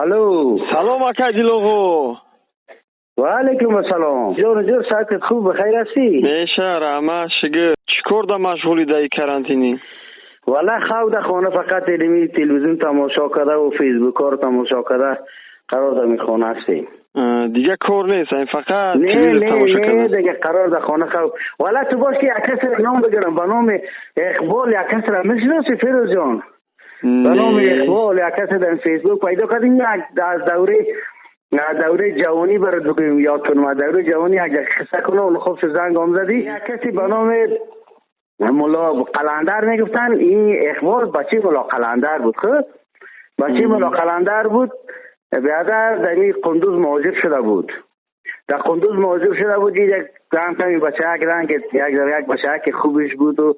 Алло. Салом, акай Дилоғо. Ва алайкум ассалом. Ҷон ҷон, саҳатат хуб, бахайр ҳастӣ? Меша, раҳмат, шукр. Чӣ кор да машғулӣ дар карантинӣ? Валла, хав да хона, фақат телевизион тамошо карда ва фейсбукҳоро тамошо карда қарор дар хона ҳастем. Дига кор нест, ин фақат не телевизор не тамошо не кардан. Дига қарор дар хона хав. Валла, ту бош ки як касро ном бигирам ба номи Иқбол, як касро мешиносӣ, Фирӯзҷон? Ба номи Не. Иқбол як касе дар Фейсбук пайдо кардем, як аз давраи ҷавонӣ барот бигӯем, ёд кунам, аз давраи ҷавонӣ як қисса кунам. Он хуб шуд занг омзадӣ. Як касе ба номи Мулло Қаландар мегуфтанд, ин Иқбол бачаи Мулло Қаландар буд, хуб бачаи Мулло Қаландар буд. Биадар дар ин Қундуз муҳоҷир шуда буд, дар Қундуз муҳоҷир шуда буд. Як зан ками бачаак ранг як бачаак хубиш буд ва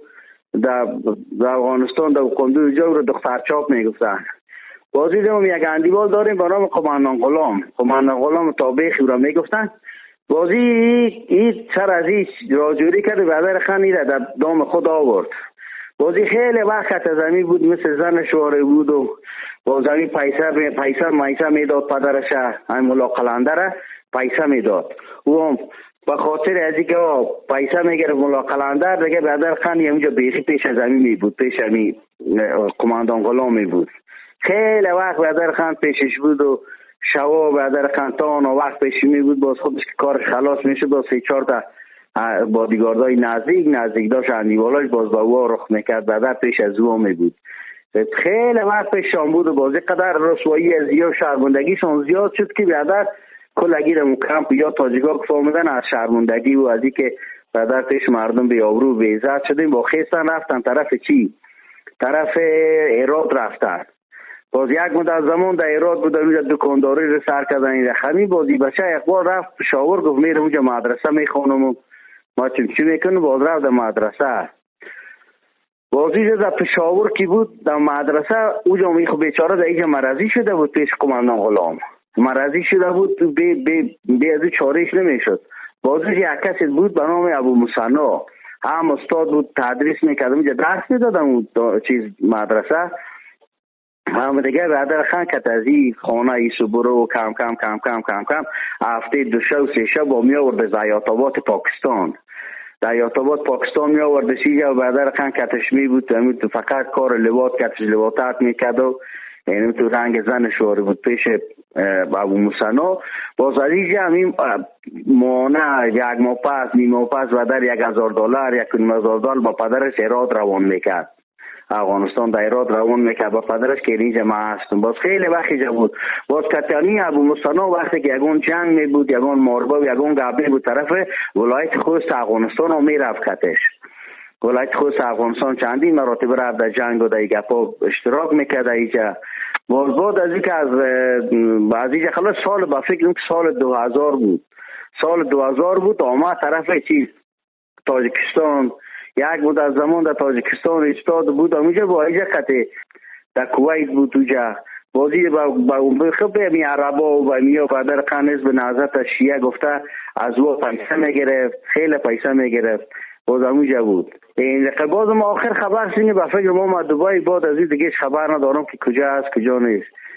дар Афғонистон, дар Қундуз ҷо رو духтарчоп мегуфтанд. Бозӣ дем як андивол дорем ба номи Қумандон Ғулом, Қумандон Ғулом тобеи ро мегуфтанд. Бозӣ ин сар аз ин роҷӯрӣ кард, бародар хан ира дар дом худ овард. Бозӣ хеле вақт аз ҳамин буд, мисли зан шуворе буд ва боз ҳамин пайса майса медод падараша, ҳамин Мулло Қаландара пайса медод. Ӯ ҳам ба хотири аз инки пайса мегирифт Мулло Қаландар, дига бародар хан ҳаминҷо бехӣ пеш аз ҳамин мебуд, пеш ҳамин Қумандон Ғулом мебуд. Хеле вақт бародар хан пешиш буд ва шабо бародар хан то он вақт пеш мебуд. Боз худаш ки кораш халос мешуд, боз се чор та бодигардای наздик наздик дошт, андиволаш, боз ба ӯ рух мекард, бародар пеш аз ӯ мебуд. خیلی وقت پیشان بود و بازی قدر رسوایی از یا شرمندگیشون زیاد شد که برادر کلگی رو کمپ یا تاجیکا که فهمیدن از شرمندگی و از اینکه برادر پیش مردم بی آبرو بی عزت شدیم، با خیستن رفتن طرف چی؟ طرف ایراد رفتن. باز یک مدت زمان در ایراد بود، اونجا دکانداری رو سر کردن. این همین بازی بچه اقبال رفت پشاور، گفت میرم اونجا مدرسه میخوانم و ما چی میکنم. باز رفت در مدرسه، بازی در پشاور کی بود در مدرسه اوجا می خب بیچاره در اینجا مرضی شده بود، پیش قماندان غلام مرضی شده بود، بی بی بی از چارهش نمیشد. بازی یک کسی بود به نام ابو مثنا، هم استاد بود، تدریس میکرد اونجا، درس میدادم چیز مدرسه هم دیگه. برادر خان که از این خانه ایسو برو کم کم کم کم کم کم هفته دو شب سه شب با می آورد به حیات پاکستان، در حیات پاکستان می آورد اینجا و برادر خان کتش می بود. تو فقط کار لواط کتش لواطت میکرد و یعنی تو رنگ زن شواری بود پیش ابو مثنا. باز از اینجا همین مانع یک ماه پس، نیم ماه پس برادر $1000 $1,500 با پدرش ایراد روان میکرد، افغانستان در ایراد روان میکرد با پدرش که اینجا ما هستم. باز خیلی وقت اینجا بود. باز کتانی ابو مثنا وقتی که یگان جنگ می بود، یگان ماربا و یگان گبه بود، طرف ولایت خوست افغانستان رو میرفت کتش. ولایت خوست افغانستان چندین مراتب رفت در جنگ و در گپا اشتراک میکرد اینجا. باز بعد از اینکه از اینجا خلاص سال با فکر که سال 2000 بود، سال 2000 بود آمد طرف چیز تاجیکستان. یک بود از زمان در تاجیکستان استاد بود اونجا، با اینجا قطع در کویت بود اونجا. بازی با خب می عربا و میا بعد قنز به نهضت شیعه گفته از او پیسه میگرفت، خیلی پیسه میگرفت، باز اونجا بود. این باز ما آخر خبر سینه به فکر ما دبی، بعد از این دیگه خبر ندارم که کجا است کجا نیست.